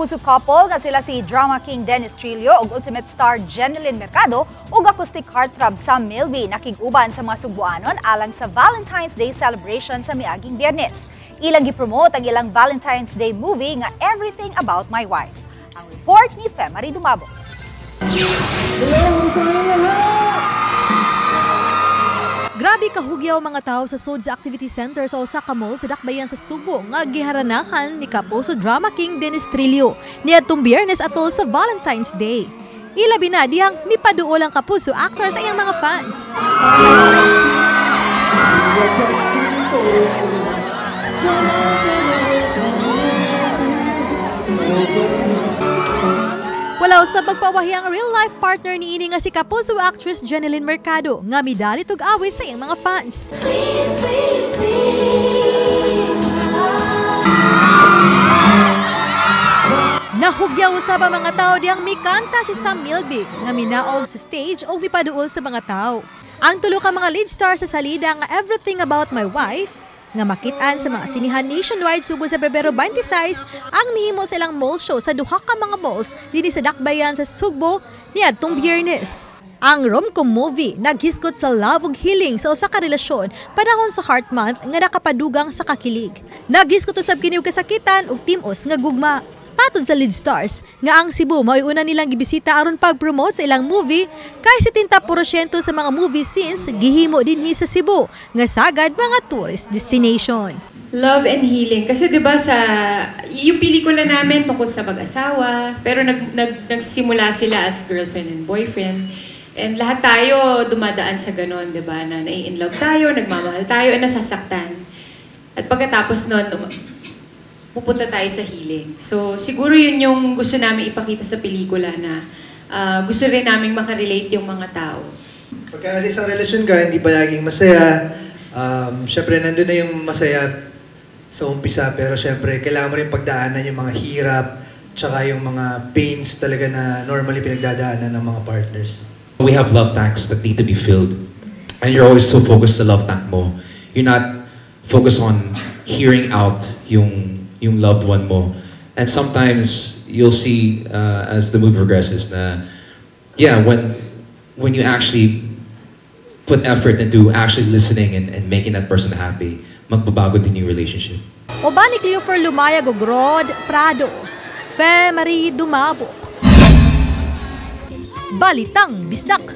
Kapuso couple nga sila si Drama King Dennis Trillo ug Ultimate Star Jennylyn Mercado ug acoustic heartthrob Sam Milby nakig-uban sa mga Sugbuanon alang sa Valentine's Day celebration sa miaging Biyernes. Ilang gipromote ang ilang Valentine's Day movie nga Everything About My Wife. Ang report ni Femary Dumabo. Grabe kahugyaw mga tao sa Sods Activity Center sa Osaka Mall sa Dakbayan sa Subo nga giharanahan ni Kapuso Drama King Dennis Trillo niadtong Biyernes atol sa Valentine's Day. Ilabi na diyang mipaduol ang Kapuso actor sa iyang mga fans. Wala sa pagpawahi ang real-life partner ni ini nga si Kapuso actress Jennylyn Mercado nga midalit og awit sa iyang mga fans. Please, please, please. Nahugyaw usab ang mga tao diyang mikanta si Sam Milby nga minaog sa stage o mipaduol sa mga tao. Ang tulo ka mga lead star sa salida nga Everything About My Wife nga makit-an sa mga sinihan nationwide sugod sa Pebrero 26 ang nihimo sa ilang mall show sa duha ka mga malls dinhi sa Dakbayan sa Sugbo niadtong Biyernes. Ang rom-com movie naghisgot sa love ug healing sa usa ka relasyon panahon sa Heart Month nga nakapadugang sa kakilig. Naghisgot usab kini og kasakitan ug tim-os nga gugma. Matod sa lead stars nga ang Cebu mao'y una nilang gibisita aron pag-promote sa ilang movie kay 70% sa mga movie scenes gihimo dinhi sa Cebu nga sagad mga tourist destination. Love and healing. Kasi 'di ba sa yung pelikula namin tungkol sa mag-asawa, pero nagsimula sila as girlfriend and boyfriend. And lahat tayo dumadaan sa ganon, 'di ba? Na nai-in love tayo, nagmamahal tayo, and nasasaktan. At pagkatapos nun, pupunta tayo sa healing. So, siguro yun yung gusto namin ipakita sa pelikula na gusto rin namin makarelate yung mga tao. Pagka sa isang relasyon ka, hindi palaging masaya. Siyempre, nandun na yung masaya sa umpisa, pero siyempre, kailangan mo rin pagdaanan yung mga hirap, tsaka yung mga pains talaga na normally pinagdadaanan ng mga partners. We have love tanks that need to be filled. And you're always so focused sa love tank mo. You're not focused on hearing out yung loved one mo. And sometimes you'll see as the movie progresses na, yeah, when you actually put effort into actually listening and making that person happy, magbabago din yung relationship. Uban ni Cleofer Lumayag ug Rod Prado, Fe Marie Dumabok. Balitang Bisdak.